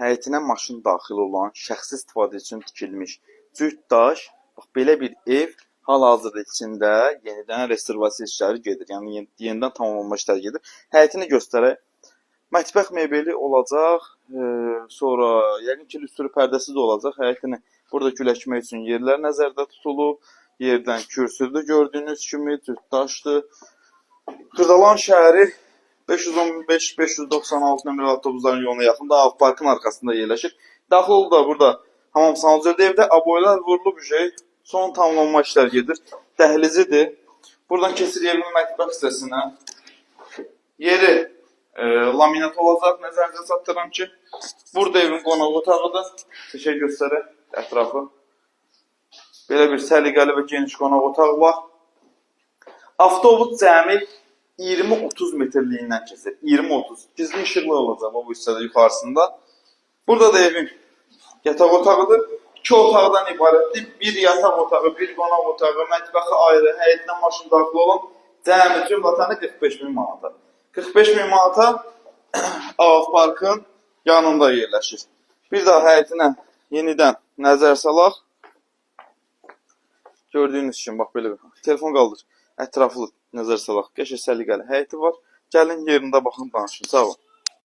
Həyətinə maşın daxil olan, şəxsi istifadə üçün tikilmiş cüt daş, bax belə bir ev hal-hazırda içində yenidən restavrasiya işləri gedir. Yəni yenidən tamamlanma işləri gedir. Həyətini göstərək. Mətbəx mebeli olacaq. Sonra yəqin ki, lüstrü pərdəsi də olacaq. Həyətini burada gül əkmək üçün yerlər nəzərdə tutulub. Yerdən kürsüdür gördüyünüz kimi, cüt daşdır. Xırdalan şəhəri 515-596 nömrəli avtobusların yoluna yaxında Av Parkın arxasında yerləşir. Daxil oldu da burada hamam sanuzeldə evdə aboylar vurulub şey. Son tamamlanma işləri gedir. Dəhlizidir. Buradan keçir evin mətbəx hissəsinə. Yeri laminat olacaq, nəzərinizə çatdıram ki. Burada evin qonaq otağıdır. Çəkək göstərək ətrafı. Belə bir səliqəli və geniş qonaq otağı var. Avtobus cəmi 20-30 metrliyindən keçir. 20-30. Gizli işıqlı olacaq bu hissədə yuxarısında. Burada da evin yataq otağıdır. İki otaqdan ibarətdir. Bir yataq otağı, bir qonaq otağı, mətbəxi ayrı, həyətinə maşın daxil olan cəmi cümlətəni 45 min manata. 45 min manata Av Parkın yanında yerləşir. Bir daha həyətinə yenidən nəzər salaq. Gördüyünüz kimi bax belə bir telefon qaldır. Ətraflı nəzər salaq. Qəşəng səliqəli həyəti var. Gəlin yerində baxın, danışın. Sağ olun.